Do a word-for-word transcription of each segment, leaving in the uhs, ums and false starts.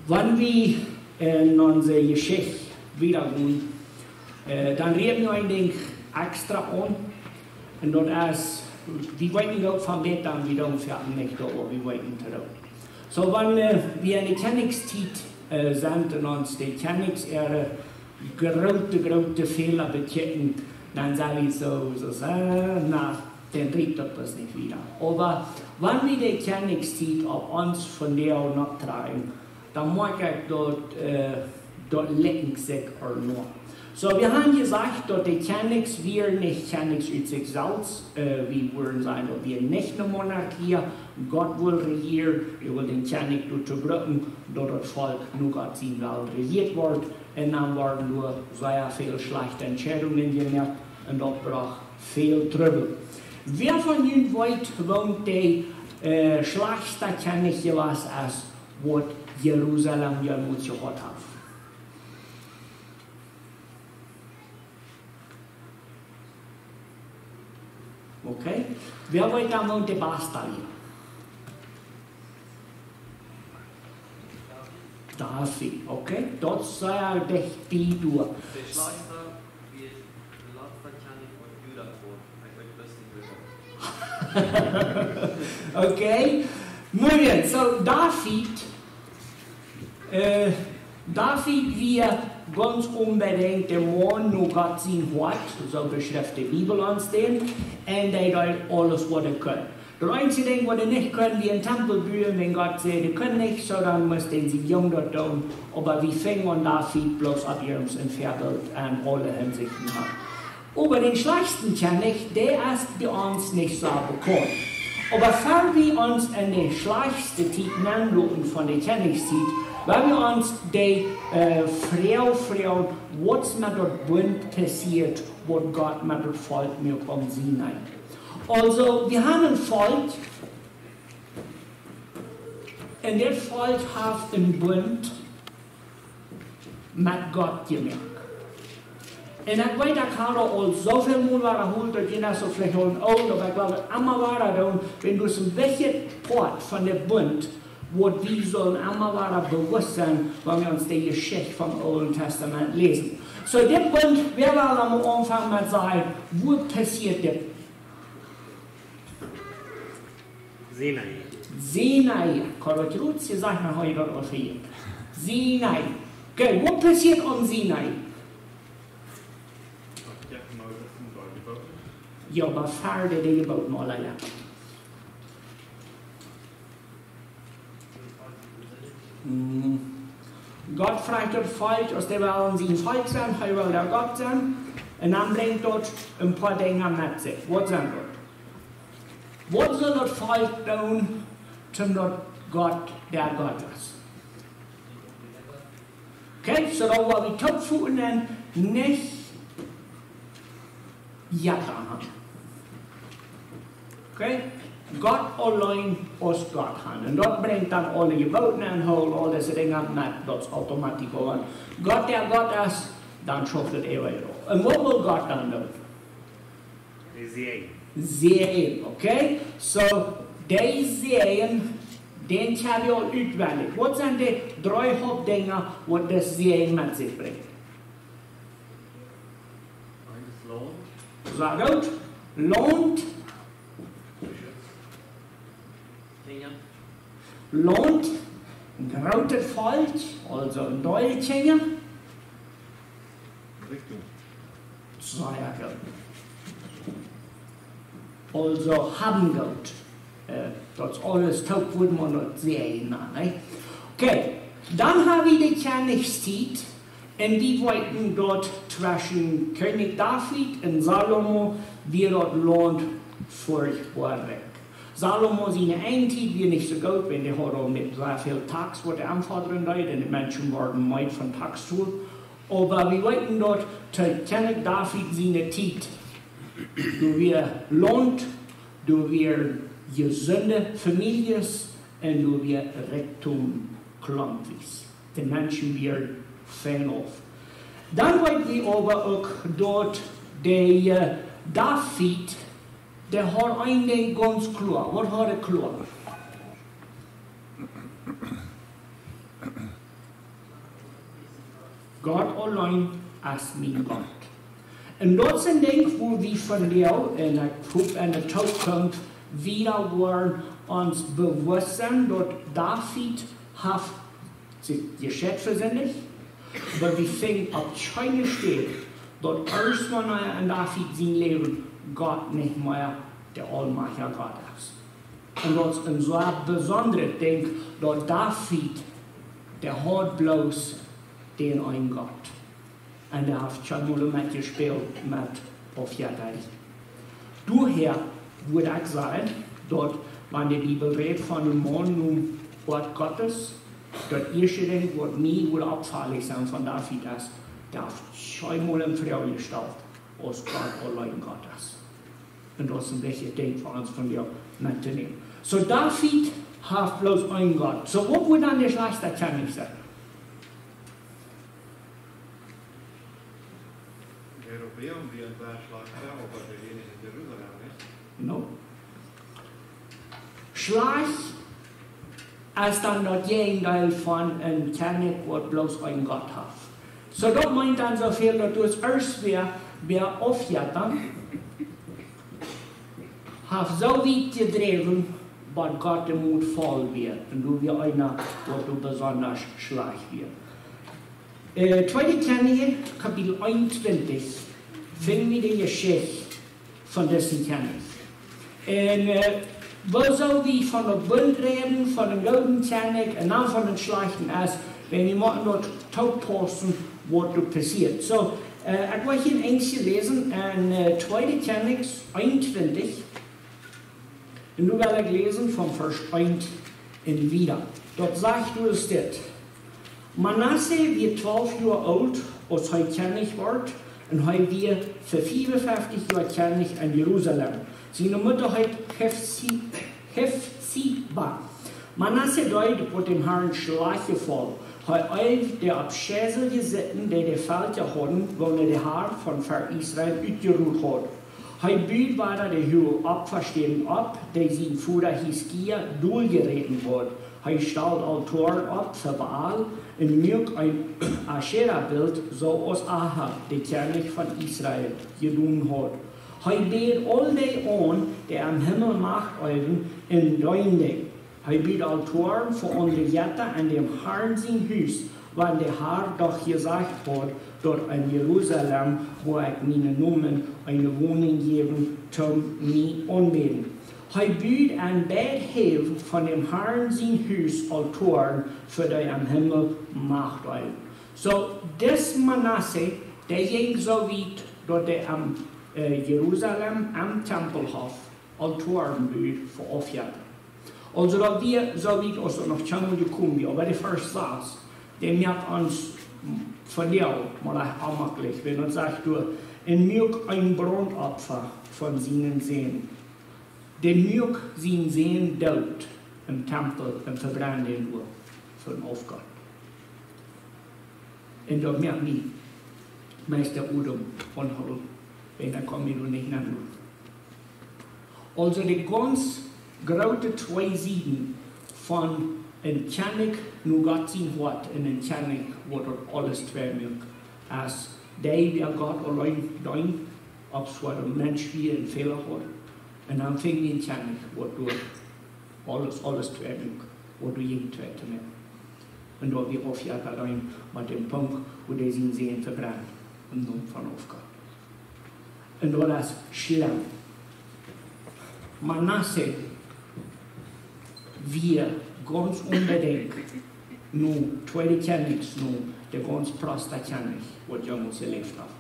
Wan wie, äh, en onse Jeschicht wieda gonen, äh, dan rieet mie een Dinkj extra aun. Un daut es, wie weeten uk von dit, dan wie doonen foaken nich daut, waut wie weeten to doonen. Soo, wan, äh, wie enne Kjennichstiet, äh, sent un ons de Kjennichs äare groote, groote Fäla bekjikjen, dan sent wie soo, soo, soo, na, dan rieet daut bloos nich wieda. Oba wan wie de Kjennichstiet opp ons vondoag nopp dräajen, dan moak ekj daut, äh, daut likjt sikj uk noch. Soo, wie haben jesajcht, daut de Kjennichs wieren nich Kjennichs ut sikj selfst, äh, wie wudden sajen, daut wia nich eene Monarchie. Gott wull rejieren, hee wull dän Kjennich doatoo brucken, daut daut Volkj no Gott sienen Wellen rejieet wort. Un dan worden doa sea väl schlajchte Entscheidungen jemoakt un daut brocht väl Trubbel. Wäa von junt weet, woo de, äh, schlajchsta Kjennich jewast es, waut Jerusalem jemols jehaut haft? Okay. Wäa weet dan, woo de basta wia? David, okay. Daut es sea dicht bie doa. De schlajchsta wia de latsta Kjennich von Juda. Ekj weet bloos nich, wäa daut es. Okay. Muy bien. Soo, David, äh, David wia gaunz onbedinjt de Maun no Gott sien Hoat, soo beschrift de Bibel ons dän, un hee deed aules, waut hee kunn. Daut eensje Dinkj, waut hee nich kunn, wia een Tempel buen, wan Gott säd, hee kunn nich, soo dan must hee sien Jung daut doonen. Oba wie finjen aun David bloos opp irjent een Väabilt en aule Hinsichten han. Oba dän schlajchsten Kjennich, dee es bie ons nich soo bekaunt. Oba ea wie ons en de schlajchtste Tiet nenloten von de Kjennichstiet, woa wie ons de, äh, Froag froagen, waut es met daut Bunt passieet, waut Gott met daut Volkj muak aum Sinai. Aulsoo, wie haben een Volkj, un dit Volkj haft een Bunt met Gott jemoakt. Un ekj weet, ekj hab aul soo väl mol wadaholt, daut jie daut veleicht aul oolt, oba ekj well daut emma wada doonen, wan du een bät Poat von de Bunt, waut wie sellen emma wada bewusst sennen, wan wie ons de Jeschicht vom Oolen Tastament läsen. Soo, dit Bunt, wäa well aum Aunfank met sajen, woo passieet dit? Sinai. Sinai. Kolotiruzi, sajcht maun, hab ekj daut aul vejäten. Sinai. Okay, waut passieet aum Sinai? Jo, oba ver de Dinja boot mol, jo. Mm. Gott fruach daut Volkj, aus dee wullen sien Volkj sennen, hee wull äa Gott sennen. Un dan brinjt daut een poa Dinja met sikj. Waut sent daut? Waut sull daut Volkj doonen, toom daut Gott äa Gott es? Okay, soo daut wie toopfoten un nich Jetta han. Okay? Gott auleen aus Gott han. Un daut brinjt dan aule Jeboten un aul, aul dise Dinja met, daut es automatisch. Wan Gott äa Gott es, dan schauft daut äwent uk. Un waut well Gott dan doonen? Säajen. Säajen, okay? Soo, de Säajen, dän kjenn wie aul utwendich. Waut sent de dree Hauptdinja, waut de Säajen met sikj brinjt? Eent es Launt. Sea goot. Launt. Kjinja. Launt. Een grootet Volkj, aulsoo een Deel Kjinja. Rikjdom. Sea goot. Aulsoo haben Gott. Äh, daut es aules toop, wudd maun daut sajen, nä? Okay, dan hab wie de Kjennichstiet un wie weeten daut tweschen Kjennich David un Salomo wia daut Launt furchtboa rikj. Salomo siene eejne Tiet wia nich soo goot, wiels dee haud aul met sea väl Tax, waut hee aunfodren deed, un de Menschen worden meed von Tax toolen. Oba wie weeten daut to Kjennich David siene Tiet, doa wia Launt, doa wia jesunde Famieljes un doa wia Rikjdom klompwies. De Menschen wieren fein auf. Dan weet wie oba uk daut de, äh, David, dee haud een Dinkj gaunz kloa. Waut haud hee kloa? Gott auleen es mien Gott. Un daut sent Dinja, wua wie vondoag, un ekj hop enne Zukunft, wieda woaren ons bewusst sennen, daut David haft sikj jescheit vesindicht, oba wie finjen opp kjeene Städ, daut ieescht, wan hee en David sien Läwen Gott nich mea de aulmajchtja Gott es. Un daut es een sea besondret Dinkj, daut David, dee haud bloos dän eenen Gott. Un dee haft kjeenmol met jespält met Aufjetterei. Doahäa wudd ekj sajen, daut, wan de Bibel rät von een Maun nom Woakj Gottes, daut ieeschte Dinkj, waut mie wudd oppfaulich sennen von David es, dee haft kjeenmol en Froag jestalt, aus Gott auleen Gott es. Un daut es een wichtjet Dinkj fa ons vondoag mettonämen. Soo, David haft bloos eenen Gott. Soo, waut wudd dan de schlajchtsta Kjennich sennen? Jerobeam wia een sea schlajchta, oba dee wia nich en Jerusalem, nich? No. Schlajcht es dan daut Jäajendeel von een Kjennich, waut bloos eenen Gott haft. Soo, daut meent dan soo väl, daut du ieescht wia, wia Aufjetter, haft soo wiet jedräwen, waut Gott de Mot voll wia. Un du wia eena, waut du besonda schlajcht wia. Äh, Tweede Kjennichs, Kapitel eenuntwintich, finj wie de Jeschicht von disen Kjennich. Un, äh, woo sell wie von daut Bilt räden, von dän gooden Kjennich un dan von dän schlajchten es, wan wie motten daut toopaussen, waut doa passieet. Soo, äh, ekj well hia een Enjstje läsen en, äh, Tweede Kjennichs eenuntwintich. Un nu well ekj läsen von Varsch eent un wieda. Daut sajcht doa dit: Manasse wia twalf Joa oolt, aus hee Kjennich wort, un hee wia fa fiefunfeftich Joa Kjennich en Jerusalem. Siene Mutta heet Hefzi-, Hefziba. Manasse deed, waut däm Harn schlajcht jefoll. Hee eewd de aufscheiselje Sitten, dee de Velkja hauden, woone de Har von ver Israel utjerot haud. Hee bud wada de huage Opfastäden opp, dee sien Voda Hiskia doljeräten haud. Hee stald Altoaren opp fa Baal un muak een Aschera-Bilt, soo aus Ahab, de Kjennich von Israel, jedonen haud. Hee bäd aul dee aun, dee em Himmel Macht eewen, un deend dee. Hee bud Altoaren fa aundre Jetta en däm Harn sien Hus, wiels de Har doch jesajcht haud, daut en Jerusalem woa ekj mienen Nomen eene Woninj jäwen, toom mie aunbäden. Hee bud aun beid Halften von däm Harn sien Hus Altoaren fa dee em Himmel Macht eewen. Soo, dis Manasse, dee jinkj soo wiet, daut hee em, äh, Jerusalem, em Tempelhoff, Altoaren bud fa Aufjetta. Aulsoo daut wia soo wiet aus daut noch kjeena jekomen wia. Oba de Varsch sas, dee moakt ons vondoag mol leicht onjemaklich, wan daut sajcht doa: Un muak een Brauntopfa von sienen Sän. Dee muak sienen Sän doot em Tempel un vebrand dän doa fa een Aufgott. Un daut moakt mie meist de Odem aunhoolen, wan dan kjemt mie doa nich no. Aulsoo de gaunz groote twee Sieden von een Kjennich no Gott sien Hoat un een Kjennich, waut daut aules twei muak, es dee, dee Gott auleen deed, aus hee een Mensch wia un Fäla haud. Un dan finj wie een Kjennich, waut doa aules, aules twei muak, waut doa jinkj twei to moaken. Un daut wia Aufjetta deenen, met dän Punkt, wua dee sienen Sän vebrand, em Nomen von Aufgott. Un daut es schlemm. Manasse wia gaunz onbedinjt no Tweede Kjennichs, no de gaunz Priesta Kjennich, waut jemols jeläft haft.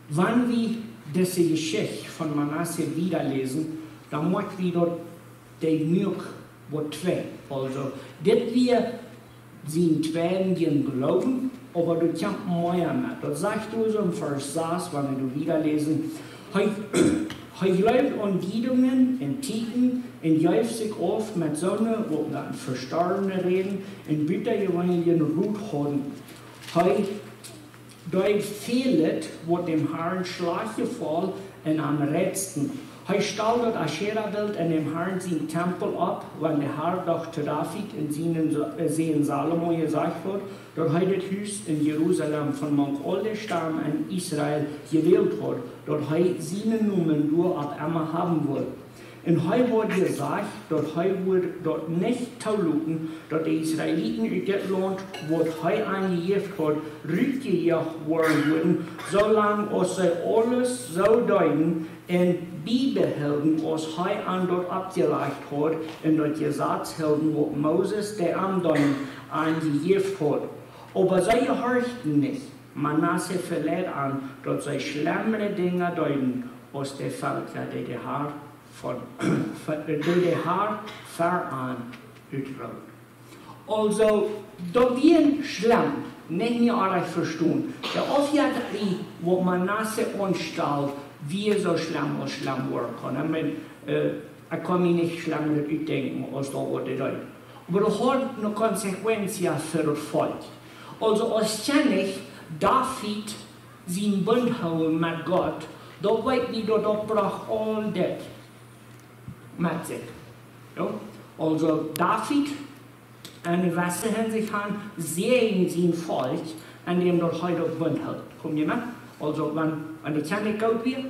Wan wie dise Jeschicht von Manasse wieda läsen, dan moakj wie daut dee muak woat twei. Aulsoo, dit wia sien tweeda Gloowen, oba doa kjemt mea met. Daut sajcht doa soo em Varsch sas, wan wie doa wieda läsen: Hee, hee jleewd aun Diedungen un Tieekjen un jeef sikj auf met soone, waut met Vestorwne räden un butajeweeneljen Rot hauden. Hee deed välet, waut däm Harn schlajcht jefoll un am reizten. Hee stald daut Aschera-Bilt en däm Harn sien Tempel opp, wan de Har doch to David un sienen Sa-, äh, Sän Salomo jesajcht haud, daut hee daut Hus en Jerusalem von mank aul de Stam en Israel jewält haud, daut hee sienen Nomen doa opp emma haben wull. Un hee haud jesajcht, daut hee wudd daut nich toloten, daut de Israeliten ut dit Launt, waut hee an jejäft haud, rutjejoacht woaren wudden, soo lang aus see aules soo deeden un biebehilden, aus hee an daut oppjelajcht haud, un daut Jesaz hilden, waut Moses, dee am deend, an jejäft haud. Oba see jehorchten nich. Manasse veleet an, daut see schlemmre Dinja deeden, aus de Velkja, dee de Har von, dee de Har ver an utroot. Aulsoo, daut wia schlem, nich mea oajch vestonen. De Aufjettarie, waut Manasse aunstald, wia soo schlem aus schlem woaren kunn. Ekj meen, äh, ekj kaun mie nich schlemret utdenkjen aus daut, waut hee deed. Oba daut haud eene Consecuencia fa daut Volkj. Aulsoo, aus Kjennich David sien Bunt hoolen met Gott, daut weet wie, daut, daut brocht aul dit met sikj. Jo? Aulsoo, David, en jewesse Hinsicht han, säajend sien Volkj, en däm daut hee daut Bunt hilt. Kom jie met? Aulsoo, wan, wan de Kjennich goot wia,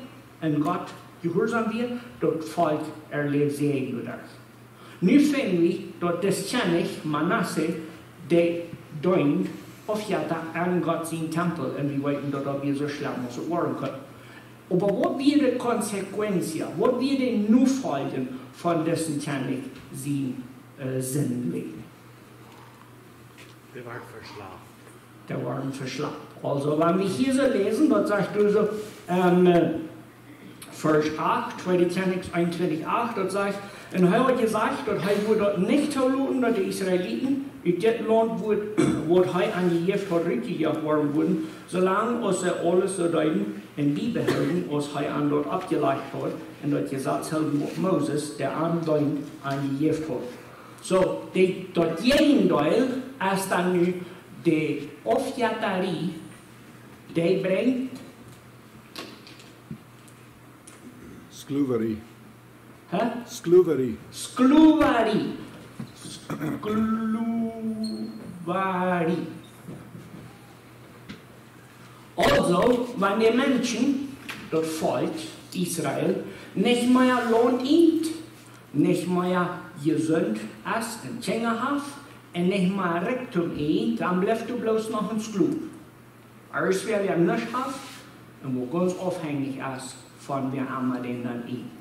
un Gott jehuarsom wia, daut Volkj erläwd Säajen doaderch. Nu finj wie, daut dis Kjennich Manasse, dee deend Aufjetta en Gott sien Tempel, un wie weeten, daut daut wia soo schlem aus et woaren kunn. Oba waut wia de Consecuencia, waut wia de Nofoljen von disen Kjennich sien, äh, Sinden? Dee wia veschlapt. Dee wia veschlapt. Aulsoo, wan wie hia soo läsen, daut sajcht doa soo, ähm, äh, Varsch acht, Tweede Kjennich eenuntwintich acht, daut sajcht: Un hee haud jesajcht, daut hee wudd daut nich toloten, daut de Israeliten ut dit Launt, waut, waut hee an jejäft haud, rutjejoacht woaren wudden, soo lang aus see aules soo deeden un biebehilden, aus hee an daut oppjelajcht haud, un daut Jesaz hilden, waut Moses, dee an deend, an jejäft haud. Soo, de, daut Jäajendeel es dan nu de Aufjettarie, dee brinjt Sklowarie. Hä? Sklowarie. Sklowarie. Sklowarie. Aulsoo, wan de Menschen, daut Volkj Israel, nich mea Launt ieejent, nich mea jesunt es un Kjinja haft, un nich mea Rikjdom ieejent, dan blift doa bloos noch een Sklow. Aules wäa, wäa nuscht haft un waut gaunz aufhenjich es von wäa emma dän dan ieejent.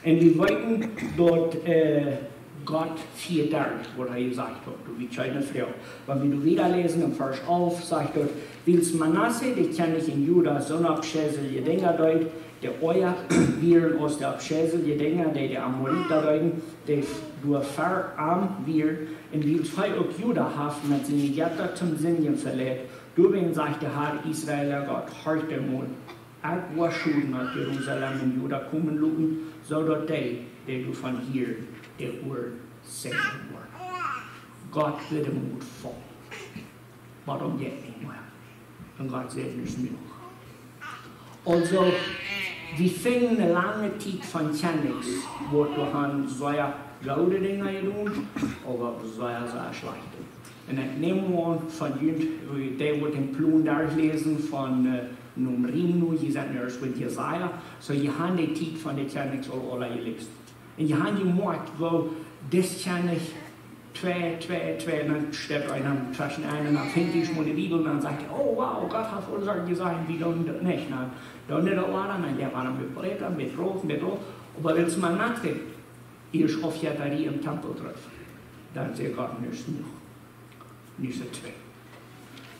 Un wie weeten daut, äh, Gott vieedach, waut hee jesajcht haud, doa wia kjeene Froag. Wan wie doa wieda läsen en Varsch alf, sajcht daut: Wiels Manasse, de Kjennich en Juda, soone aufscheilje Dinja deed, dee oaja wieren aus de aufscheilje Dinja, dee de Amorita deeden, dee doa ver am wieren, un wiels hee uk Juda haft met siene Jetta toom sindjen veleet, doawäajen sajcht de Har Israel äa Gott: Horcht emol, ekj woa Schoden opp Jerusalem un Juda komen loten, soo daut dee, dee doavon hieren, äa Oaren sieekjen woaren. Gott woat de Moot faulen. Wuarom jeit nich mea? Un Gott sajcht: Nu es jenuach. Aulsoo, wie finjen eene lange Tiet von Kjennichs, waut doa han sea goode Dinja jedonen, oba sea, sea schlajchte. Un ekj näm aun von junt, dee waut dän Plon derchläsen von, äh, Numeri, jie sent nu ieescht bie Jesaja, soo jie han de Tiet von de Kjennichs aul aula jeläst. Un jie han jemoakjt, woo dis Kjennich twee, twee, twee, un dan steit eena tweschen eenen un dan finjt hee mol de Bibel un dan sajcht hee: Oh, wow, Gott haft aule Sachen jesajcht, wie doonen daut nich. Dan, dan nich daut woare, dan jeit eena met Prädja, met Rof, met Rof. Oba wiels Manasse ieescht Aufjettarie em Tempel dreef, dan säd Gott: Nu es jenuach. Nu es et twee.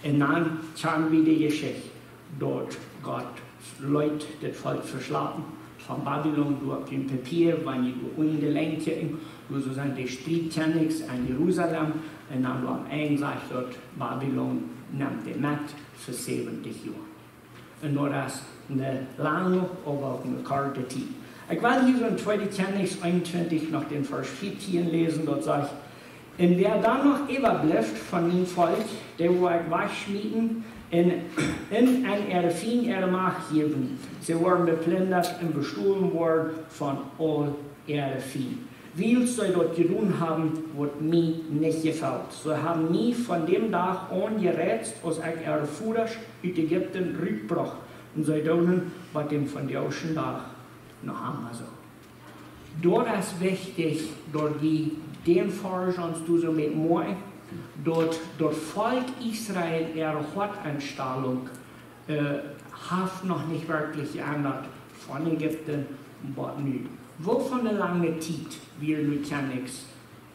Un dan kjann wie de Jeschicht, daut Gott leet daut Volkj veschlapen von Babilon, doa opp dän Papia, wan jie doa unja de Lien kjikjen, doa soo sent de Striedkjennichs en Jerusalem, un dan doa aum Enj sajcht daut, Babilon nemt dee met fa säwentich Joa. Un daut es eene lange, oba uk eene korte Tiet. Ekj well hia soo en Tweede Kjennichs eenuntwintich noch dän Varsch vieetieen läsen, daut sajcht: Un wäa dan noch äwablift von mien Volkj, dee woa ekj wajchschmieten un, un en äare Fiend äare Macht jäwen. See woaren beplindat un bestolen woaren von aul äare Fiend. Wiels see daut jedonen haben, waut mie nich jefelt. See haben mie von däm Dach aun jereizt, aus ekj äare Vodasch ut Ägipten rutbrocht, un see doonen bat däm vondoagschen Dach noch emma soo. Daut es wichtich, daut wie dän Varsch ons doa soo met moaken, daut daut Volkj Israel äare Hoatenstalunk, äh, haft noch nich werkjlich jeendat von Ägipten bat nu. Woo von ne lange Tiet wia nu Kjennichs,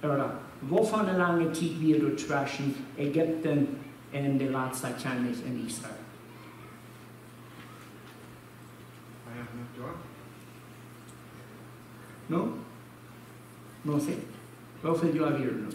ooda woo von ne lange Tiet wia doa tweschen Ägipten un de latsta Kjennich en Israel? Fiefhundat Joa. No? No sé. Woo väl Joa wia nu?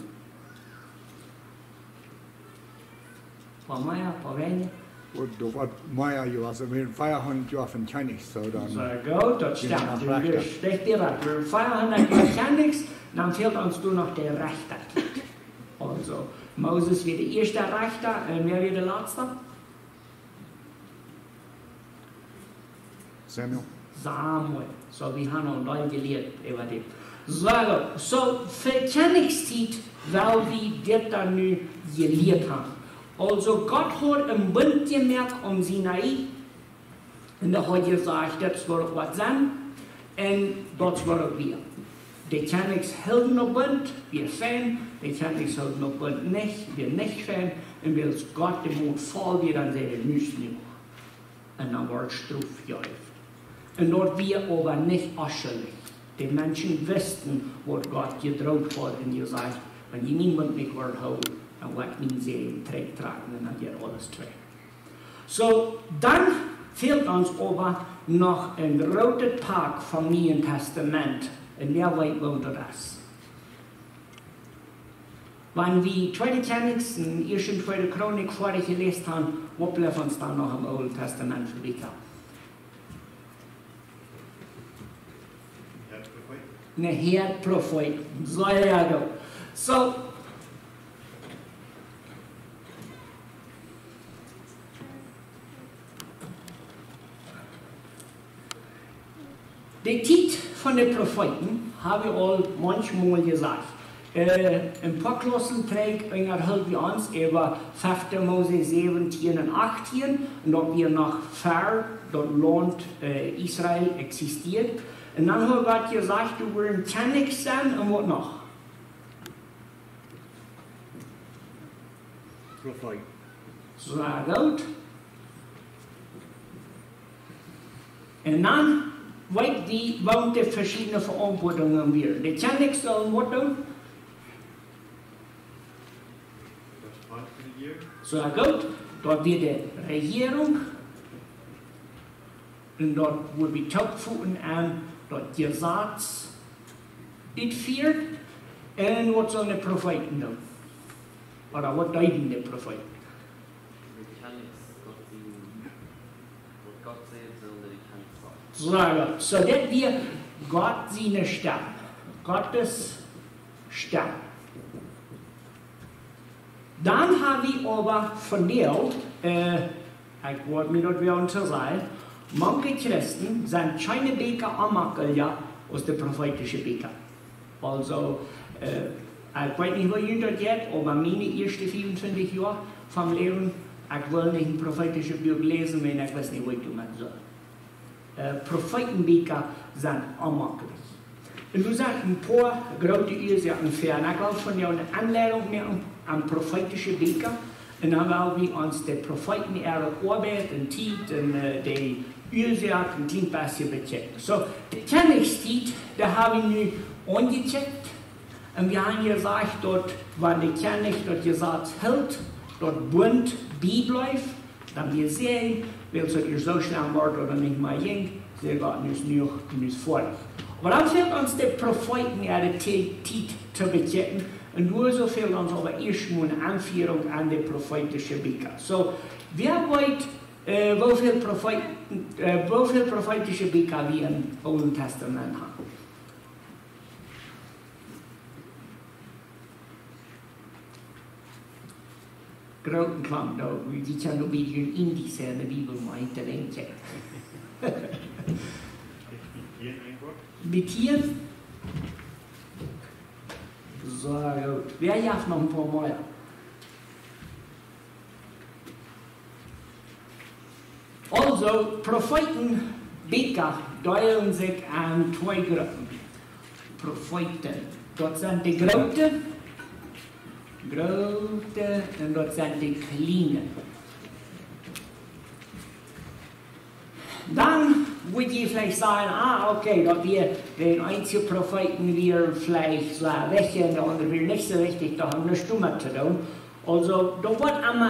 Poa mea, poa weinja? Daut woat mea Joa, soo wie fiefhundat Joa von Kjennichs, soo dan. Sea goot, daut stemt. Wie sent Rechta. Wie sent fiefhundat Joa Kjennichs, dan fält ons doa noch de Rechta. Aulsoo, Moses wia de ieeschta Rechta, un wäa wia de latsta? Samuel. Samuel. Soo, wie haben aul een bät jelieet äwa dän. Soo, soo, fa Kjennichstiet well wie dit dan nu jelieet haben. Aulsoo, Gott haud een Bunt jemoakt aum Sinai. Un doa haud hee jesajcht, daut woat waut sennen. Un daut woat uk wia. De Kjennichs hilden opp Bunt, wia fein. De Kjennichs hilden opp Bunt nich, wia nich fein. Un wiels Gott de Mot voll wia, dan säd hee: Nu es jenuach. Un dan wort Strof jejäft. Un daut wia oba nich onschullich. De Menschen wisten, waut Gott jedroacht haud un jesajcht: Wan jie nich mie woaren hoolen, dan woa ekj mien Säajen trigjtrakjen un dan jeit aules trigj. Soo, dan fält ons oba noch een grootet Pak vom Nieen Tastament. Un wäa weet, waut daut es? Wan wie Tweede Kjennichs un Ieeschte un Tweede Chronik foadich jeläst haben, waut blift ons dan noch em Oolen Tastament fa Bieekja? Ne Häad Profeeten. Sea goot. Soo, de Tiet von de Profeeten haben wie aul manchmol jesajcht. Äh, een poa Klaussen trigj unjahilden wie ons äwa fefte Mose säwentieen un achtieen, un daut wia noch ver daut Launt, äh, Israel existieed. Un dan haud Gott jesajcht, doa woaren Kjennichs sennen un waut noch? Profeeten. Sea goot. Un dan weet wie, waut de veschiedne Veauntwuatungen wieren. De Kjennichs sullen waut doonen? Daut Volkj rejeren. Sea goot. Daut wia de Rejierunk. Un daut woat bie toopfoten aun daut Jesaz utjefieet. Un waut sullen de Profeeten doonen? Ooda waut deeden de Profeeten? De Kjennichs, Gott sien, waut Gott sajcht, sullen de Kjennichs sajen. Soo, jo. Soo, daut wia Gott siene Stemm. Gottes Stemm. Dan haben wie oba vondoag, äh, ekj woa mie daut woaren to sajen, manche Christen sent kjeene Bieekja onmaklicha aus de profeetische Bieekja. Aulsoo, äh, ekj weet nich, woo junt daut jeit, oba miene ieeschte fiefuntwintich Joa vom Läwen, ekj wull nich een profeetischet Buak läsen, wan ekj wist nich, waut ekj doamet sull. Äh, Profeetenbieekja sent onmaklich. Un doa sent een poa groote Uasoaken fa. Un ekj well vondoag eene Aunleidunk moaken aun profeetische Bieekja. Un dan well wie ons de Profeeten äare Oabeit un Tiet un, äh, de Uasoak een kjlien bät bekjikjen. Soo, de Kjennichstiet, dee haben wie nu aunjekjikjt. Un wie haben jesajcht, daut wan de Kjennich daut Jesaz hilt, daut Bunt bie blift, dan wia Säajen, wiels daut ieescht soo schlemm wort, daut et nich mea jinkj, säd Gott: Nu es jenuach, nu es foadich. Oba dan fält ons de Profeeten äare Ti-, Tiet to bekjikjen, un doa soo fält ons oba ieescht mol eene Aunfierunk aun de profeetische Bieekja. Soo, wäa weet, äh, woo väl Profeeten, äh, woo väl profeetische Bieekja wie em Oolen Tastament haben? Grooten Klang, doa, wie kjennen uk bie dän Indisch en de Bibel mol een Talentje. Bie hia? Soo, goot. Wäa haft noch een poa mea? Aulsoo, Profeeten, Bieekja deelen sikj en twee Gruppen. Profeeten. Daut sent de groote, groote, un daut sent de kjliene. Dan wudd jie veleicht sajen, ah, okay, daut wia, de eensje Profeeten wieren veleicht soo wichtich un de aundre wieren nich soo wichtich, daut haud nuscht doamet to doonen. Aulsoo, doa woat emma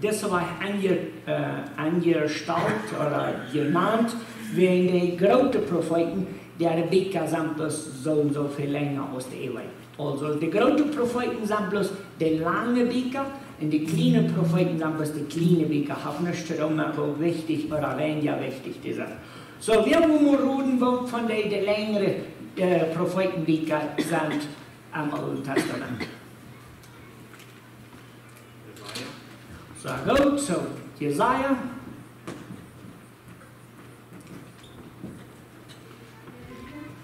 dise Wajch aunje-, äh, aunjestalt ooda jenant, wäajen de groote Profeeten, dee äare Bieekja sent bloos soo un soo väl lenja aus de eewje. Aulsoo, de groote Profeeten sent bloos de lange Bieekja, un de kjliene Profeeten sent bloos de kjliene Bieekja. Haft nuscht to doonen met woo wichtich ooda weinja wichtich dee sent. Soo, wie woaren mol roden, waut von de, de lenjre, äh, Profeetenbieekja sent em Oolen Testament. Soo, goot, soo, Jesaja,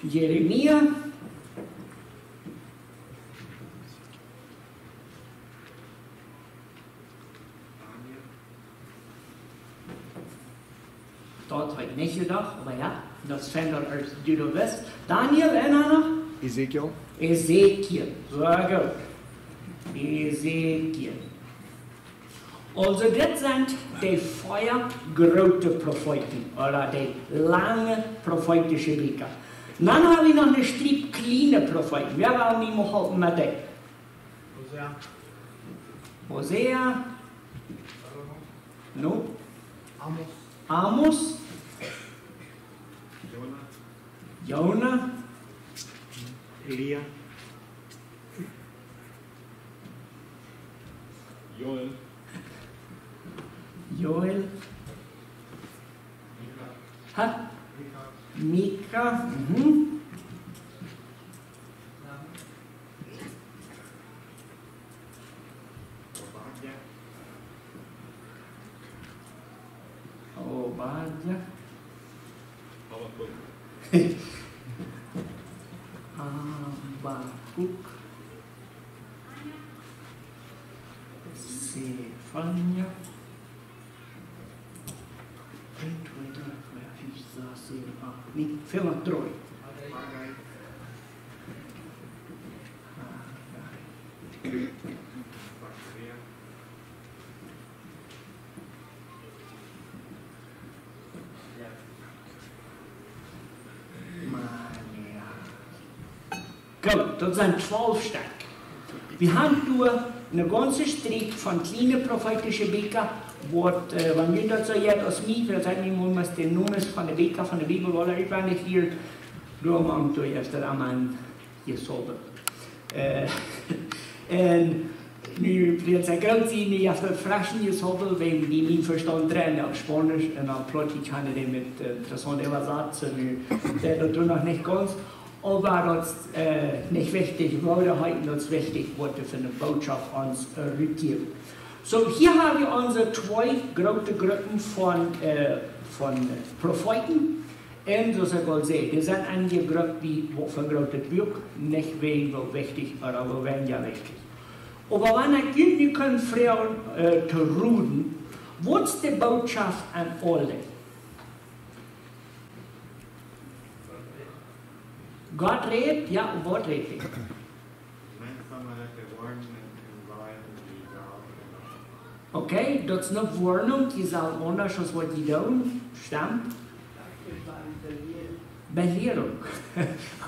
Jeremia, daut haud ekj nich jedocht, oba jo, daut es fein, daut du daut weetst. Daniel, un dan noch? Ezekiel. Ezekiel, sea goot. Ezekiel. Aulsoo, dit sent de vea groote Profeeten, ooda de lange profeetische Bieekja. Dan hab wie noch eene Striep kjliene Profeeten. Wäa well mie mol halpen met dee? Hosea. Hosea. Amos. Amos. Jona. Jona. Elia. Joel. Joel. Ha? Mika. Mhm. Obadja. Habakuk. Habakuk. Sefanja. Eent, twee, dree, vea, fief, sas, säwen, acht, näajen, väl noch dree. Goot, daut sent twalf Stekj. Wie haben doa eene gaunze Striep von kjliene profeetische Bieekja, waut, äh, wan jie daut soo jeit aus mie, veleicht sent mie mol de Nomes von de Bieekja von de Bibel aula utwendich lieren, doa maun doa ieescht daut aun jesaubelt. Äh, un nu, wiels ekj groot sie, nu haft daut fresch jesaubelt, wäajen dee mien Vestaunt dreien opp Spaunisch un opp Plautdietsch haben dee met, äh, interessant äwasat, nu, daut doa noch nich gaunz. Oba daut, äh, nich wichtich, woo dee heeten, daut es wichtich, waut dee fa eene Bootschoft ons, äh, rutjäwen. Soo, hia haben wie onse twee groote Gruppen von, äh, von Profeeten. Un soo aus ekj aul säd, dee sent aunjegruppt bie waut fa een grootet Buak, nich wäajen woo wichtich ooda woo weinja wichtich. Oba wan ekj junt nu kunn froagen, äh, to roden, waut es de Bootschoft aun aul dee? Gott rät, jo, waut rät hee? Okay, daut es eene Woarnunk, jie sellen aundasch aus waut jie doonen. Stemt? Belierunk.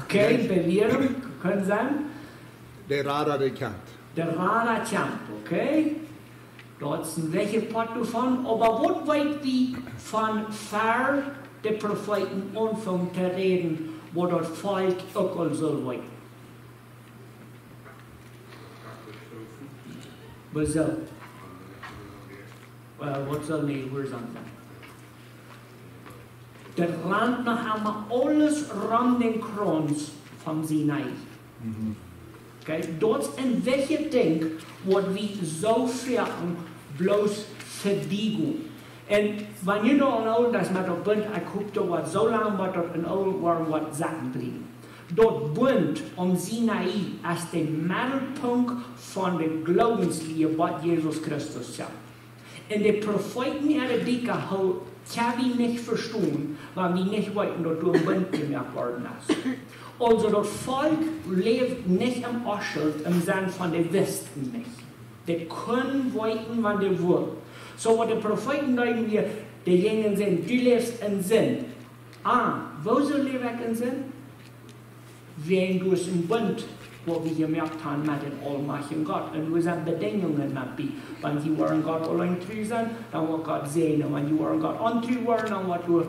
Okay, Belierunk kaun sennen. De Rada, dee kjemt. De Rada kjemt, okay. Daut es een bät waut doavon, oba waut weet wie von ver de Profeeten aunfungen to räden, woo daut Volkj uk aul sull weeten? Woo sull, äh, waut sull nu jehuarsom sennen? Daut rant noch emma aules rom dän Krauns von Sinai. Mhm. Okay? Daut es een wichtjet Dinkj, waut wie soo foaken bloos vebiejäwen. Un wan jie noch aun daut met daut Bunt, ekj hop daut woat soo lang, waut daut en oolen woat sitten bliewen. Daut Bunt aum Sinai es de Meddelpunkt von de Gloowenslia waut Jesus Christus es. Un de Profeeten äare Bieekja ha-, kjenn wie nich vestonen, wan wie nich weeten daut doa een Bunt jemoakt worden es. Aulsoo daut Volkj läwd nich em Oschult em Senn von dee wisten nich. Dee kunnen weeten wan dee wullen. Soo waut de Profeeten deeden wia, dee jinjen sajen: Du läfst en Sind. Ah, wuarom läw ekj en Sind? Wäajen doa es een Bunt, waut wie jemoakt haben met dän aulmajchtjen Gott. Un doa sent Bedinjungen met bie. Wan jie woaren Gott auleen tru sennen, dan woat Gott säajnen. Wan jie woaren Gott ontru woaren, dan woat doa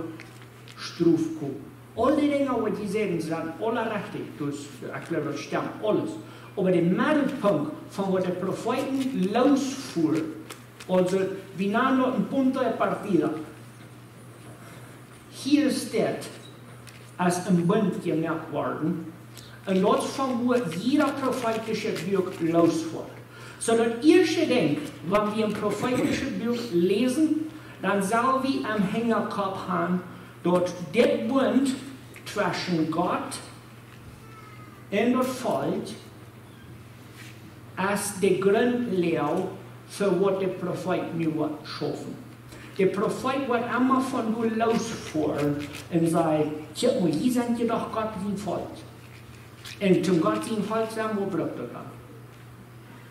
Strof komen. Aul dee Dinja waut jie säden, sent aule rajcht. Dus ekj jleew daut stemt aules. Oba de Meddelpunkt von waut de Profeeten loosfoaren, aulsoo, wie nanen daut een punto de partida. Hia steit, es een Bunt jemoakt worden. Un daut es von wua jieda profeetischet Buak loosfoat. Soo daut ieeschte Dinkj, wan wie een profeetischet Buak läsen, dan sell wie em Hinjakopp haben, daut dit Bunt tweschen Gott un daut Volkj es de Grundlage fa waut de Profeet nu woat schaufen. De Profeet woat emma von doa loosfoaren un sajen: Kjikj mol, jie sent je doch Gott sien Volkj. Un toom Gott sien Volkj sennen, waut brukt daut dan?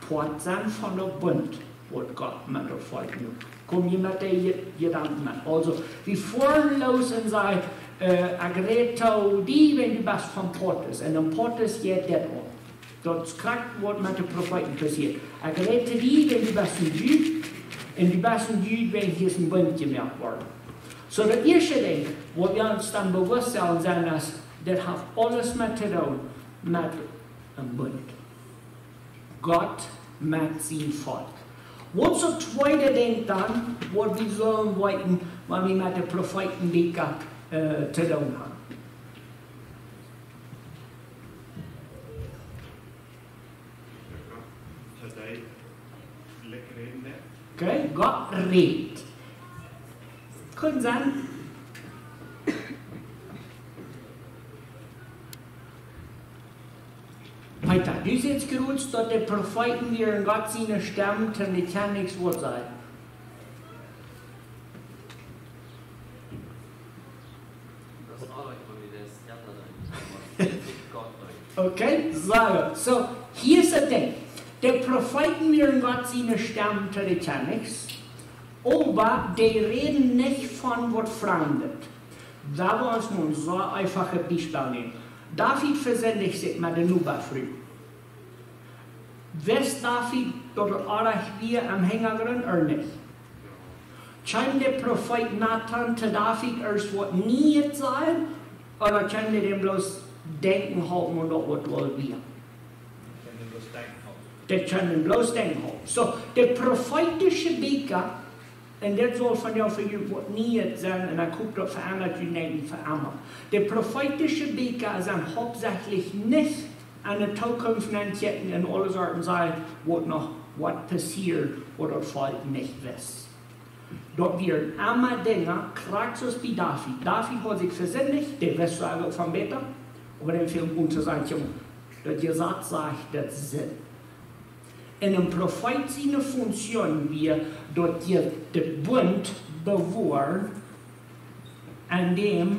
Poat sennen von daut Bunt, waut Gott met daut Volkj nu. Kom jie met dee Je-, Jedanken met? Aulsoo, wie foaren loos un sajen: Äh, ekj räd to die, wan du best von Poat. Un dan Poat jeit dit aun. Daut es krakjt waut met de Profeeten passieet. Ekj räd to die, wan du best een Jud, un du best een Jud, wan hia es een Bunt jemoakt worden. Soo daut ieeschte Dinkj, waut wie ons dan bewusst sellen sennen, es, dit haft aules met to doonen met een Bunt. Gott met sien Volkj. Waut es daut tweede Dinkj dan, waut wie sellen weeten, wan wie met de Profeeten Bieekja, äh, to doonen haben? Today, lekker in there. Okay, Gott rät. Kunn sennen. Peter, du sajchst krakjt daut de Profeeten wieren Gott siene Stemm, toom de Kjennichs waut sajen. Okay, soo. Soo, hia es daut Dinkj. De Profeeten wieren Gott siene Stemm to de Kjennichs, oba dee räden nich von waut Framdet. Doa woa wie mol een sea eefachet Biespel nämen. David vesindicht sikj met de Nobafru. Wist David daut et oajch wia em Hinjagrunt ooda nich? Kjeem de Profeet Natan to David ieescht waut Nieet sajen, ooda kjeem dee dän bloos denkjen halpen un daut waut doa wia? Dee kjeem dän bloos denkjen halpen. Soo, de profeetische Bieekja, un dit saul vondoag fa junt waut Nieet sennen, un ekj hop daut veendat jun Denkjen fa emma. De profeetische Bieekja sent hauptsächlich nich aun de Tookunft nenkjikjen un aule Sorten sajen, waut noch woat passieren, waut daut Volkj nich wist. Daut wieren emma Dinja, krakjt soo aus bie David. David haud sikj vesindicht, dee wist soo väl bäta, oba dee funk aun to sajen: Jung, daut Jesaz sajcht, daut es Sind. Un een Profeet siene Funktion wia, daut je de Bunt bewoaren, aun däm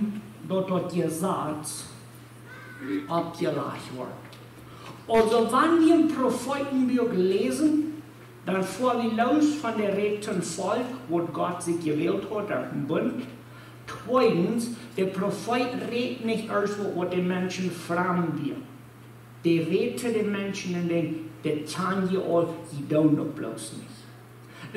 daut daut Jesaz oppjelajcht woat. Aulsoo, wan wie een Profeetenbuak läsen, dan foa wie loos von de Räd toom Volkj, waut Gott sikj jewält haud, daut een Bunt. Tweedens, de Profeet rät nich ieescht waut, waut de Menschen framd wia. Dee rät to de Menschen un denkjt: Dit kjenn jie aul, jie doonen daut bloos nich.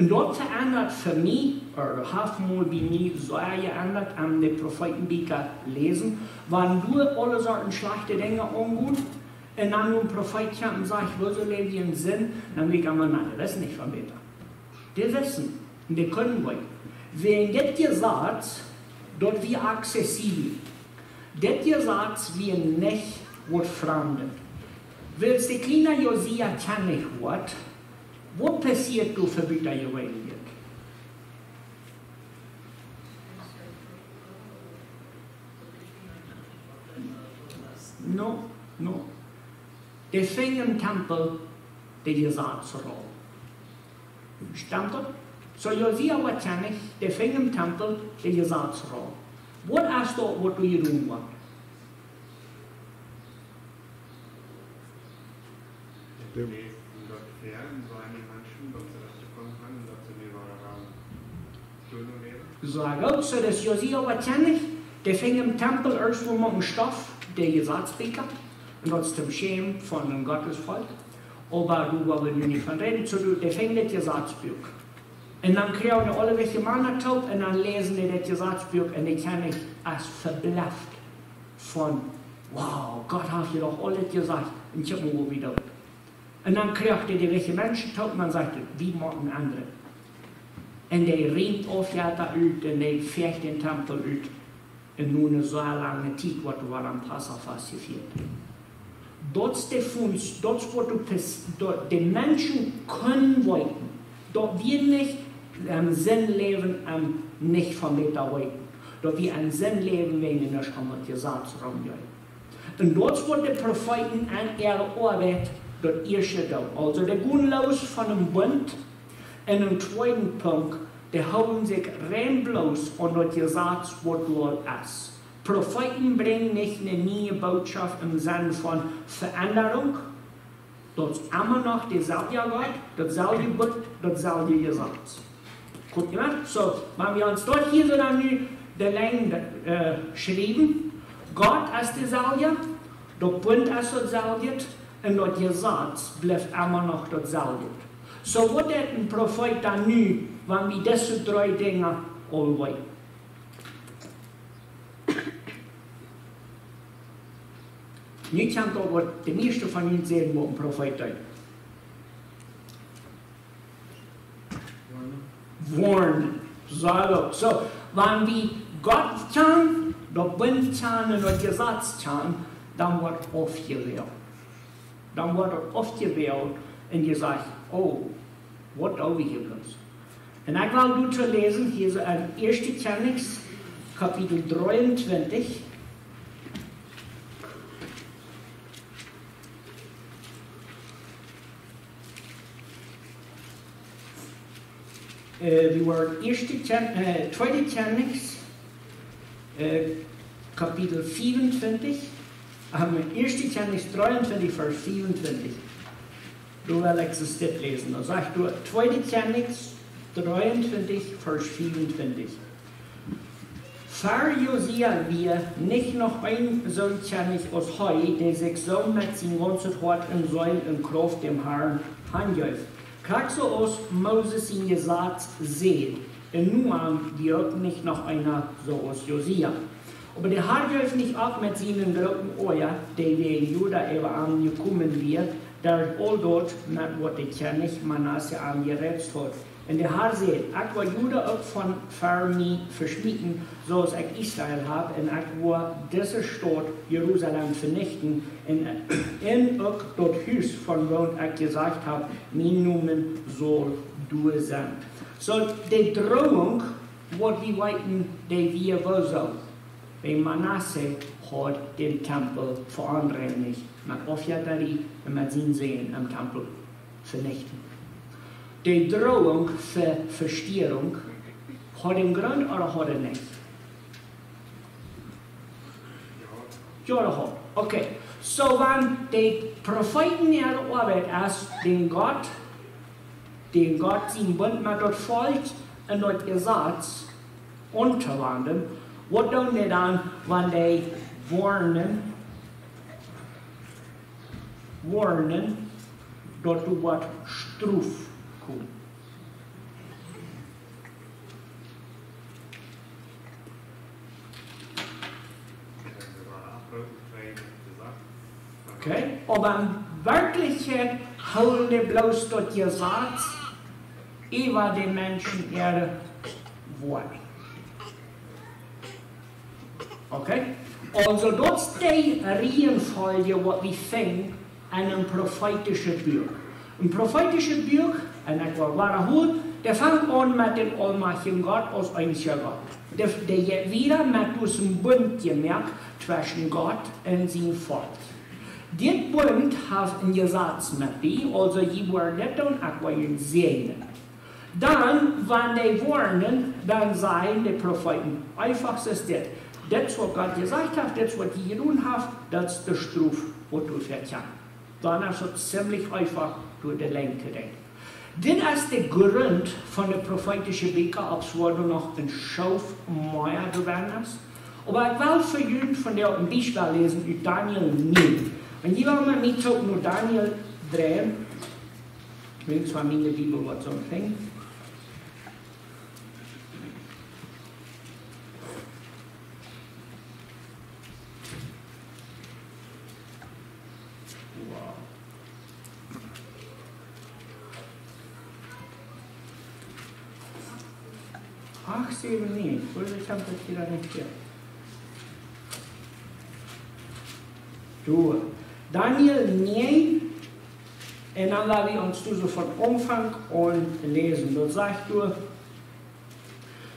Un daut veendat fa mie, ooda haft mol bie mie sea jeendat, aun de Profeetenbieekja läsen, wan doa aule Sorten schlajchte Dinja aungonen, un dan een Profeet kjemt un sajcht: Wuarom läw jie en Sind? Dan denkj ekj emma: Na, dee wist nich von bäta. Dee wist. Un dee kunnen wie. Wäajen dit Jesaz, daut wia accessibel. Dit Jesaz wia nich waut Framdet. Wiels de kjliene Josia Kjennich woat, waut passieet doa fa butajeweenlichet? No, no. Dee finj em Tempel de Jesazrol. Stemt daut? Soo Josia woat Kjennich, dee finj em Tempel de Jesazrol. Waut es daut, waut doa jedonen woat? Dem- Soo goot, soo daut Josia woat Kjennich, dee finj em Tempel ieescht mol een Stoff, de Jesazbieekja, un daut es toom Schämen von een Gottesvolkj. Oba doa woa wie nu nich von räden, soo dee finj daut Jesazbuak. Un dan kjrieen dee aule wajch Mana toop un dan läsen dee daut Jesazbuak un dee Kjennich es veblefft von: "Wow, Gott haft je doch aules jesajcht, un kjikj mol, waut wie doonen." Un dan kjrieen dee, dee wajch Menschen toop un dan sajcht hee: "Wie motten endren." Un dee riemt Aufjetta ut un dee fäacht dän Tempel ut. Un nu eene soo lange Tiet woat doa aum Passafast jefieet. Daut es de Funs, daut es waut doa pas-, daut de Menschen kunnen weeten, daut wie nich em Senn läwen un nich von bäta weeten. Daut wie em Senn läwen, wan wie nich aun daut Jesaz romgonen. Un daut es waut de Profeeten aun äare Oabeit daut ieeschte doonen. Aulsoo, dee gonen loos von een Bunt. Un een tweeda Punkt, dee hoolen sikj rein bloos aun daut Jesaz, waut doa es. Profeeten brinjen nich eene niee Botschaft em Senn von Veendrunk. Daut es emma noch deeselwja Gott, dautselwje Bunt, dautselwje Jesaz. Goot, jo? Soo, wan wie ons daut hia soo dan nu de Lien, äh, schriewen: Gott es deeselwja, daut Bunt es dautselwje, un daut Jesaz blift emma noch dautselwje. Soo, waut deit een Profeet dan nu, wan wie dise dree Dinja aul weeten? Nu kjemt daut, waut de mieeschte von junt sajen, waut een Profeet deit. Woarnen. Soo, soo, wan wie Gott kjanen, daut Bunt kjanen un daut Jesaz kjanen, dan woat aufjewält. Dan woat daut aufjewält un jesajcht: "Oh, waut doo wie hia bloos?" Un ekj well nu to läsen, hia es en Ieeschte Kjennichs, Kapitel dreeuntwintich. Äh, wie woaren Ieeschte Kjen-, äh, Tweede Kjennichs, äh, Kapitel vieruntwintich, ähm, Ieeschte Kjennichs dreeuntwintich, Varsch vieruntwintich. Doa well ekj dit läsen. Dan sajcht doa, Tweede Kjennichs dreeuntwintich, Varsch vieruntwintich. Ver Josia wia nich noch een soon Kjennich aus hee, dee sikj soo met sien gaunzet Hoat un Seel un Krauft däm Harn hanjeef. Krakjt soo aus Moses sien Jesaz säd, un nu aun wia uk nich noch eena soo aus Josia. Oba de Har jeef nich opp met sienen grooten Oaja, dee wäajen Juda äwa am jekomen wia, derch aul daut, met waut de Kjennich Manasse am jereizt haud. Un de Har säd: Ekj woa Juda uk von ver mie veschmieten, soo aus ekj Israel hab, un ekj woa dise Staut Jerusalem venichten, un, un uk daut Hus, von woont ekj jesajcht hab: Mien Nomen saul doa sennen. Soo, de Drohung, waut wie weeten, dee wia woo soo. Wiels Manasse haud dän Tempel veonreinicht met Aufjettarie un met sien Säajen em Tempel venichten. De Drohung fa Vestoarunk haud een Grunt ooda haud et nich? Jo, daut haud. Okay. Soo, wan de Profeeten äare Oabeit es, dän Gott, dän Gott sien Bunt met daut Volkj un daut Jesaz auntowanden, waut doonen dee dan, wan dee woarnen, woarnen, daut doa woat Strof komen? Okay, oba en Werkjlichkjeit hoolen dee bloos daut Jesaz äwa de Menschen äare Woarnunk. Okay? Aulsoo, daut es de Riejenfolj, waut wie finjen En een profeetischet Buak. Een profeetischet Buak, un ekj well wadaholen, dee fangt aun met dän aulmajchtjen Gott aus eensja Gott. Dee, dee jeit wieda met disen Bunt jemoakt tweschen Gott un sien Volkj. Dit Bunt haft een Jesaz met die, aulsoo jie woaren dit doonen, ekj woa junt säajnen. Dan, wan dee woarnen, dan sajen de Profeeten, eefach es dit. Dit es waut Gott jesajcht haft, dit es waut hee jedonen haft, daut es de Strof, waut doa väakjemt. Dan es daut ziemlich eefach doa de Lenj to denkjen. Dit es de Grunt von de profeetische Bieekja, opp woa doa noch een Schoof mea jewennt es. Oba ekj well fa junt vondoag een Biespel läsen ut Daniel näajen. Un jie wellen met mie toop no Daniel dreien. Weens von miene Bibel waut soo fing. Wow. Ach, sieben, nein, wo ist der Kampf hier nicht hier? Du, Daniel näajen, un dan lat wie ons doa soo von Aunfank aun läsen. Daut sajcht doa: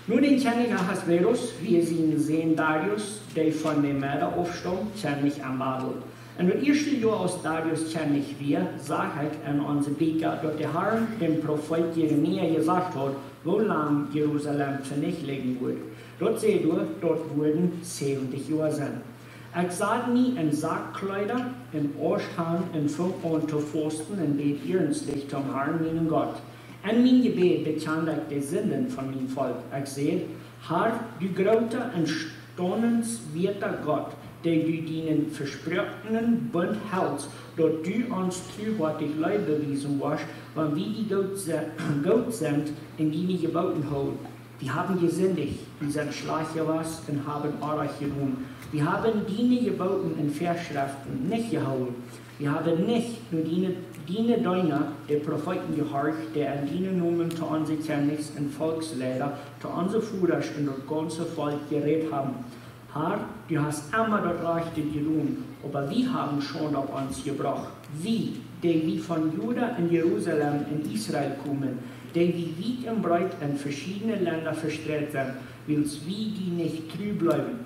Nu dän Kjennich Ahasveros wia sien Sän Darius, dee von de Meda aufstaumt, Kjennich en Babel. Un daut ieeschte Joa aus Darius Kjennich wia, sach ekj en onse Bieekja, daut de Har däm Profeet Jeremia jesajcht haud, woo lang Jerusalem venicht woat. Daut säd doa, daut wudden säwentich Joa sennen. Ekj sad mie en Sakkjleeda un Asch han un funk aun to fausten un bäd iernstlich toom Harn, mienen Gott. En mien Jebäd bekjand ekj de Sinden von mien Volkj. Ekj säd: Har, du groota un staunenswieeta Gott, dee du dienen vesproakenen Bunt helst, daut du ons tru woascht leew bewiesen, wan wie die goot se-, goot sent un diene Jebooten hoolen. Wie haben jesindicht, wie sent schlajcht jewast un haben Onrajcht jedonen. Wie haben diene Jebooten un Väaschreften nich jehoolen. Wie haben nich no diene, diene Deena, de Profeeten, jehorcht, dee en dienen Nomen to onse Kjennichs un Volkjsleida, to onse Vodasch un daut gaunze Volkj jerät haben. Har, du hast emma daut Rajchte jedonen, oba wie haben Schaund opp ons jebrocht. Wie, dee wie von Juda un Jerusalem un Israel komen, dee wie wiet un breet en veschiedne Lenda vestreit sent, wiels wie die nich tru bleewen.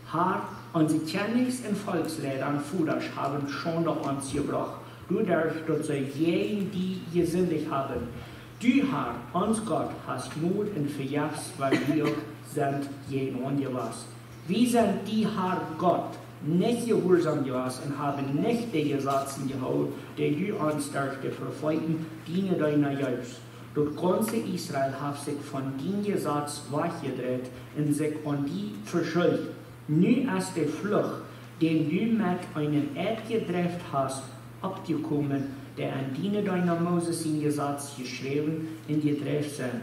Har, onse Kjennichs un Volkjsleida un Vodasch haben Schaund opp ons jebrocht, doaderch daut see jäajen die jesindicht haben. Du, Har, ons Gott, hast Jnod un vejefst, wan wie uk sent jäajen die jewast. Wie sent die, Har Gott, nich jehuarsom jewast un haben nich de Jesazen jehoolen, dee du ons derch de Profeeten, diene Deena, jeefst. Daut gaunze Israel haft sikj von dien Jesaz wajchjedreit un sikj aun die veschuldicht. Nu es de Fluch, dän du met eenen Eid jedroagen hast, oppjekomen, dee en diene Deena Moses sien Jesaz jeschräwen un jedroagen sent.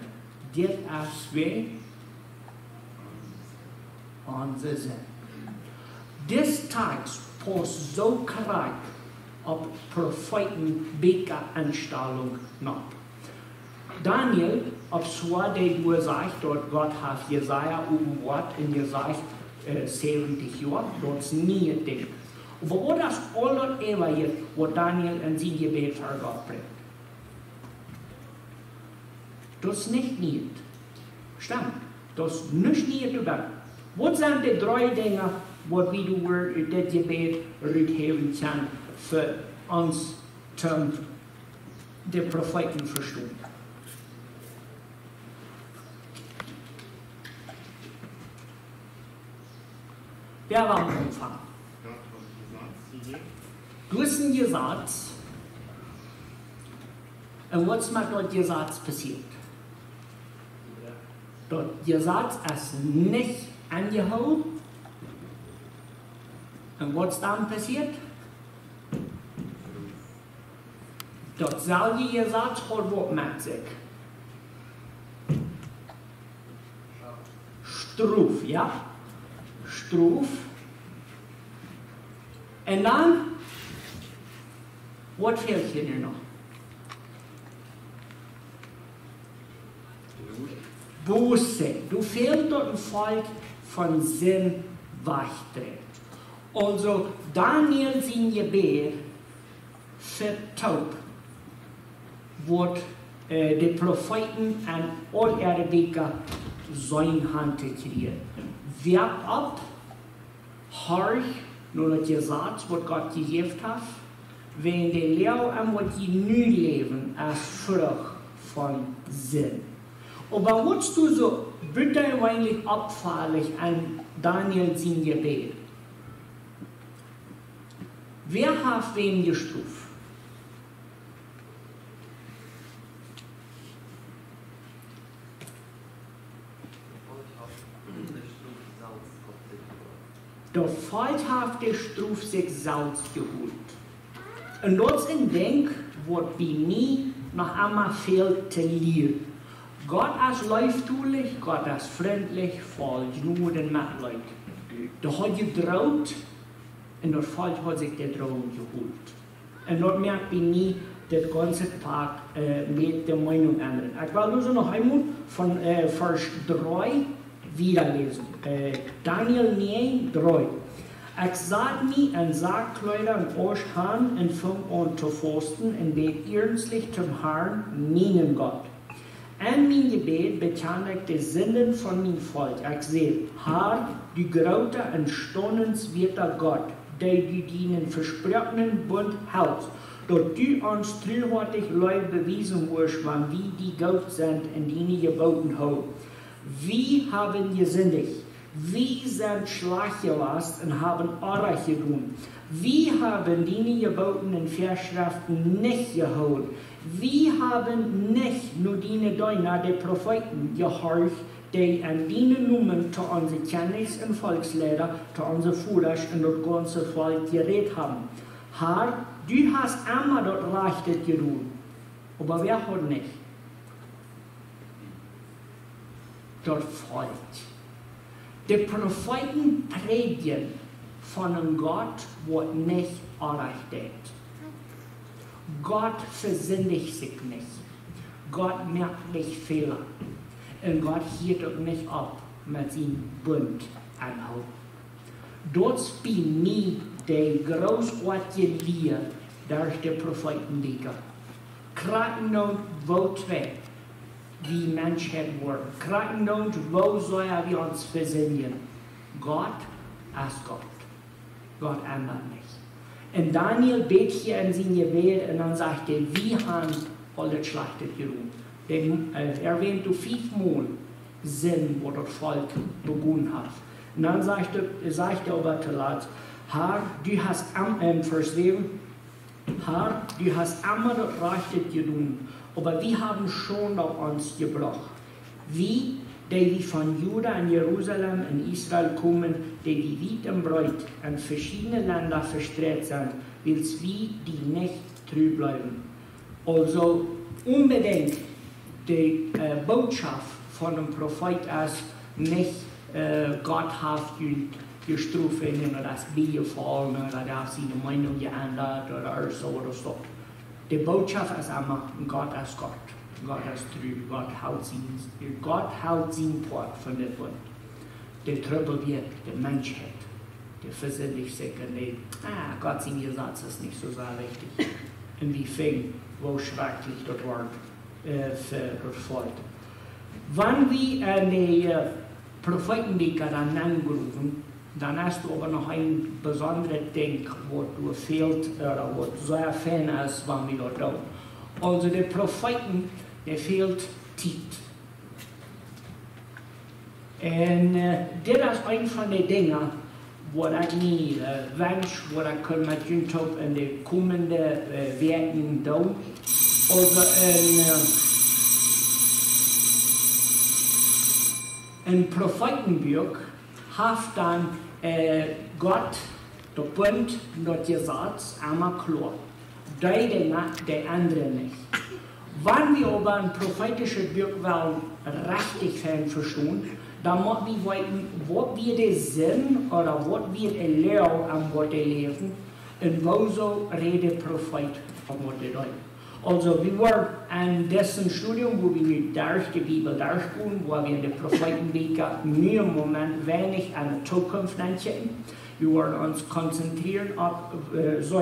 Dit es woo onse Sind. Dis Tekst pausst soo krakjt opp Profeeten Bieekja Enstalunk nopp. Daniel, opp woa dee doa sajcht, daut Gott haft Jesaja openboat un jesajcht, äh, säwentich Joa, daut es nich daut Dinkj. Oba waut es aul daut Äwaje, waut Daniel en sien Jebäd ver Gott brinjt? Daut es nich nieet. Stemt. Daut es nuscht nieet doabie. Waut sent de dree Dinja, waut wie doa ut dit Jebäd ruthäwen kjennen, fa ons toom de Profeeten vestonen? Wäa well aunfangen? Du hast een Jesaz. Un waut es met daut Jesaz passieet? Daut Jesaz es nich aunjehoolen. Un waut es dan passieet? Daut selwje Jesaz haud waut met sikj. Strof, jo? Strof. Un dan, waut fält hia nu noch? Buße. Doa fält daut een Volkj von Sind wajchdreit. Aulsoo, Daniel sien Jebäd, Vestonen, waut, äh, de Profeeten en aul äare Bieekja sent aunjekjräajen. Wäa opp, horcht no daut Jesaz, waut Gott jejäft haft, wäajen de Läw, en waut jie nu läwen, es Frucht von Sind. Oba waut es doa soo butajeweenlich oppfaulich aun Daniel sien Jebäd? Wäa haft wäm jestroft? Daut Volkj haft de Strof sikj selfst jeholt. Un daut es een Dinkj, waut bie mie noch emma väl to lieren. Gott es leeftolich, Gott es frintlich, voll Jnod un Metleet. Dee haud jedroacht, un daut Volkj haud sikj de Droagen jeholt. Un daut moakt bie mie daut gaunze Poat, äh, met de Meenunk endren. Ekj well nu soo noch eemol von, äh, Varsch dree wieda läsen. Äh, Daniel näajen, dree. Ekj sad mie en Sakjkjleeda un Asch han un funk aun to fausten un bäd iernstlich toom Harn, mienen Gott. En mien Jebäd bekjand ekj de Sinden von mien Volkj. Ekj säd: Har, du groota un staunenswieeta Gott, dee du dienen vesproakenen Bunt helst, daut du ons truhoatich Leew bewiesen woascht, wan wie die goot sent un diene Jebooten hoolen. Wie haben jesindicht, wie sent schlajcht jewast un haben Orrajcht jedonen. Wie haben diene Jebooten un Väaschreften nich jehoolen. Wie haben nich no diene Deena, de Profeeten, jehorcht, dee en dienen Nomen to onse Kjennichs un Volkjsleida, to onse Vodasch un daut gaunze Volkj jerät haben. Har, du hast emma daut Rajchte jedonen. Oba wäa haud nich? Daut Volkj. De Profeeten prädjen von een Gott, waut nich Orrajcht deit. Gott vesindicht sikj nich. Gott moakt nich Fäla. Un Gott hieet uk nich opp met sienen Bunt aunhoolen. Daut es bie mie de grootste Lia derch de Profeetenbieekja. Krakjt endoont woo twei wie Menschheit wieren. Krakjt endoont woo sea wie ons vesindjen. Gott es Gott. Gott endat nich. Un Daniel bät hia en sien Jebäd un dan sajcht hee: Wie haben aul daut Schlajchte jedonen. Dee, äh, erwähnt doa fief Mol Sind, waut daut Volkj begonen haft. Un dan sajcht hee, sajcht hee oba toolatst: Har, du hast am, em Varsch säwen, Har, du hast emma daut Rajchte jedonen, oba wie haben Schaund opp ons jebrocht. Wie, dee wie von Juda un Jerusalem un Israel komen, dee wie wiet un breet en veschiedne Lenda vestreit sent, wiels wie die nich tru bleewen. Aulsoo onbedinjt de, äh, Bootschoft von een Profeet es nich, äh, Gott haft junt jestroft un daut es bie junt jefollen, ooda daut haft siene Meenunk jeendat, ooda soo ooda soo. De Bootschoft es emma: Gott es Gott. Gott es tru. Gott helt sien, Gott helt sien Poat von dit Bunt. De Trubbel wia de Menschheit. Dee vesindicht sikj un dee, ah, Gott sien Jesaz es nich soo sea wichtich. Un wie finjen, woo schrakjlich daut woat, äh, fa daut Volkj. Wan wie, äh, de, äh, Profeetenbieekja dan aunjriepen, dan es doa oba noch een besondret Dinkj, waut doa fält, äh, waut sea fein es, wan wie daut doonen. Aulsoo de Profeeten, dee fält Tiet. Un, äh, dit es eent von de Dinja, waut ekj mie, äh, wensch, waut ekj kunn met junt toop en de komende, äh, Wäakjen doonen. Aulsoo een, äh, een Profeetenbuak haft dan, äh, Gott, daut Bunt, daut Jesaz, emma kloa. Dee Dinja, dee endren nich. Wan wie oba een profeetischet Buak wellen rajcht fein vestonen, dan mott wie weeten, waut wia de Sind ooda waut wia de Lia, aun waut dee läwden, un woosoo räd de Profeet von waut dee deed. Aulsoo, wie woaren en dit Studium, wua wie nu derch de Bibel derchgonen, wua wie en de Profeetenbieekja nu em Moment weinich aun de Tookunft denkjen, wie woaren ons konzentrieren opp, äh, soo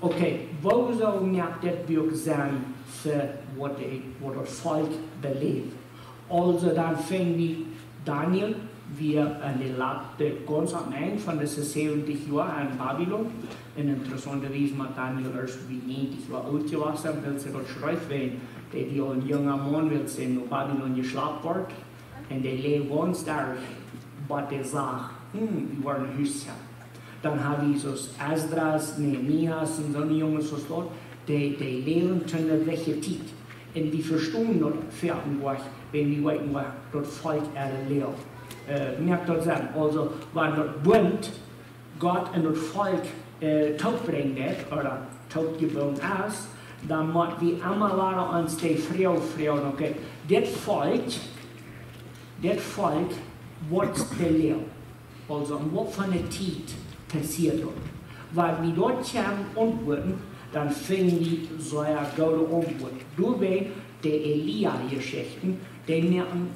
Okay, woo saul nu dit Buak sennen fa waut de, waut daut Volkj beläft? Aulsoo dan finj wie Daniel, wia en de latste, gaunz aum Enj von dise säwentich Joa en Babilon. Un interessaunterwies mott Daniel ieescht bie näajentich Joa oolt jewast sennen, wiels hee daut schreef, wiels dee, dee aul een junga Maun, wiels hee no Babilon jeschlapt wort. Un dee läwd gaunz doa, waut dee sach, hm, wie woaren no Hus gonen. Dan hab wie soo Esdras, Nehemias un soone Junges aus daut, dee, dee läwden to ne wajche Tiet. Un wie vestonen daut foaken nich, wan wie weeten, waut daut Volkj äare Läw, äh, moakt daut sennen. Aulsoo, wan daut Bunt Gott un daut Volkj, äh, toopbrinjen deit, ooda toopjebungen es, dan mott wie emma wada ons de Froag froagen, okay, dit Volkj, dit Volkj, waut es de Läw? Aulsoo, en waut fa ne Tiet passieet daut? Wan wie daut kjennen auntwuaden, dan finj wie sea goode Auntwuaden. Doabie de Elia-Jeschichten, dee moaken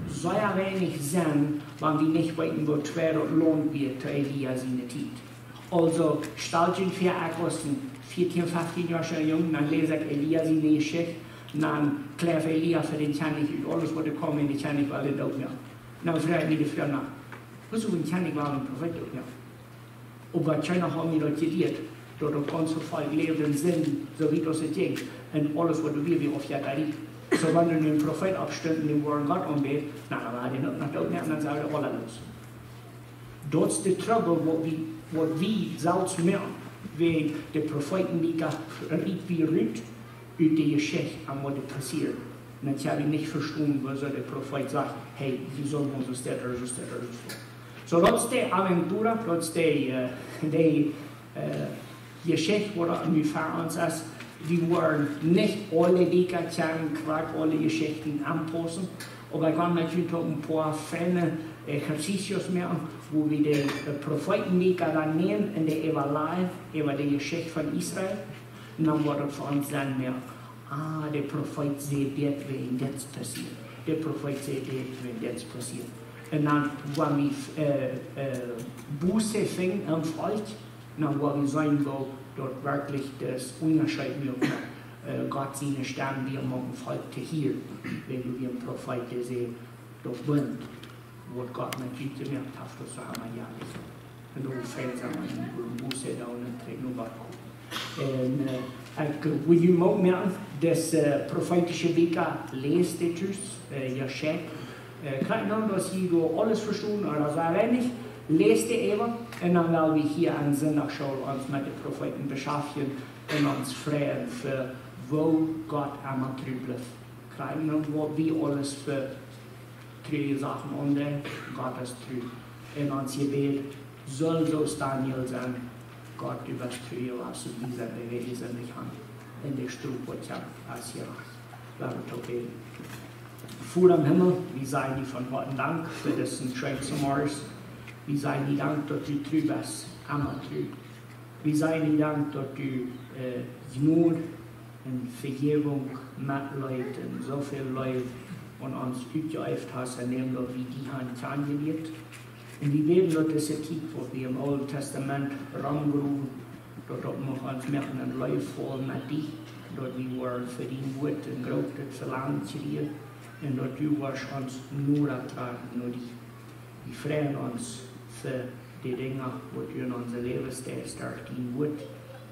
sea weinich Senn, wan wie nich weeten, woo schwoa daut Launt wia to Elia siene Tiet. Aulsoo, stalt junt ver, ekj wia een vieetieen, feftieen Joa oola Jung, dan läs ekj Elia siene Jeschicht, dan kjliew Elia fa dän Kjennich ut, aules waut doa kjeem, un de Kjennich wull dän doot moaken. Dan fruach ekj mie de Froag no, woo sull een Kjennich wellen een Profeet doot moaken? Oba kjeena haud mie daut jelieet, daut daut gaunze Volkj läwd en Sind, soo wiet aus et jinkj, un aules waut doa wia, wia Aufjettarie. Soo, wan nu een Profeet oppstunt un dee wort Gott aunbäden, na, dan wia dee uk noch doot, na, dan sach dee aula los. Daut es de Trubbel, waut wie, waut wie selfst moaken, wiels de Profeeten, dee kjrieen wie rut ut de Jeschicht aun waut doa passieet. Un dan kjenn wie nich vestonen, woo soo de Profeet sajcht, hey, wie sellen ons dit ooda dit ooda dit doonen. Soo, daut es de Aventura, daut es de, äh, de, äh, Jeschicht, waut nu ver ons es. Wie woaren nich aule Bieekja kjennen, krakjt aule Jeschichten aunpaussen. Oba ekj well met junt uk een poa feine Ejercicios moaken, wua wie de, de Profeeten, dee wie dan nämen un dee äwalajen äwa de Jeschicht von Israel. Un dan woat et fa ons sennen mea, ah, de Profeet säd dit wäajen dit passieet. De Profeet säd dit wäajen dit passieet. Un dan, wan wie, äh, äh, Buße finjen em Volkj, dan woa wie seenen, woo daut werkjlich daut Unjascheet moakt, äh, Gott siene Stemm wia em Volkj to hieren. Wan du wia een Profeet, dee säd, daut Bunt, waut Gott met junt jemoakt haft, daut es emma joa nich. Un doa finj wie emma en Buße doonen un trigj no Gott komen. Un, äh, ekj, äh, well junt Moot moaken, daut, äh, profeetische Bieekja, läst dee tus, äh, jo, scheen. Äh, krakjt dan, daut jie doa aules vestonen, ooda soo weinich, läst dee äwa, un dan well wie hia aun Sindachschool ons met de Profeeten beschäftjen un ons froagen fa woo Gott emma tru blift. Krakjt dan, waut wie aules fa trurje Sachen aundenkjen, Gott es tru. Un ons Jebäd saul soo aus Daniel sennen: Gott, du best tru, du woascht bie sennen, wan wie nich han. Un de Strof waut kjemt, es jerajcht. Lot ons bäden. Voda em Himmel, wie sajen die von Hoaten Dank fa disen scheenen Somma. Wie sajen die Dank, daut du tru best, emma tru. Wie sajen die Dank, daut du, äh, Jnod un Vejäwunk, Metleet un soo väl Leew aun ons utjeeeft hast, endäm daut wie die han kjanen jelieet. Un wie bäden, daut dise Tiet, waut wie em Oolen Tastament romgroven, daut daut mucht ons moaken leefvoll met die, daut wie woaren fa dien Wuat een grootet Velangen kjrieen, un daut du woascht ons noda droagen no die. Wie freien ons fa de Dinja, waut du en onse Läwes deist derch dien Wuat.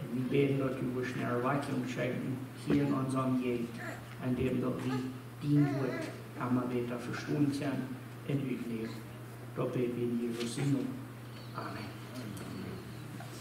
Un wie bäden, daut du woascht ne Erwakjunk schenkjen hia en onse Omjäajent, endäm daut wie dien Wuat emma bäta vestonen kjennen un utläwen. Daut bäd wie en Jesus sienen Nomen. Amen.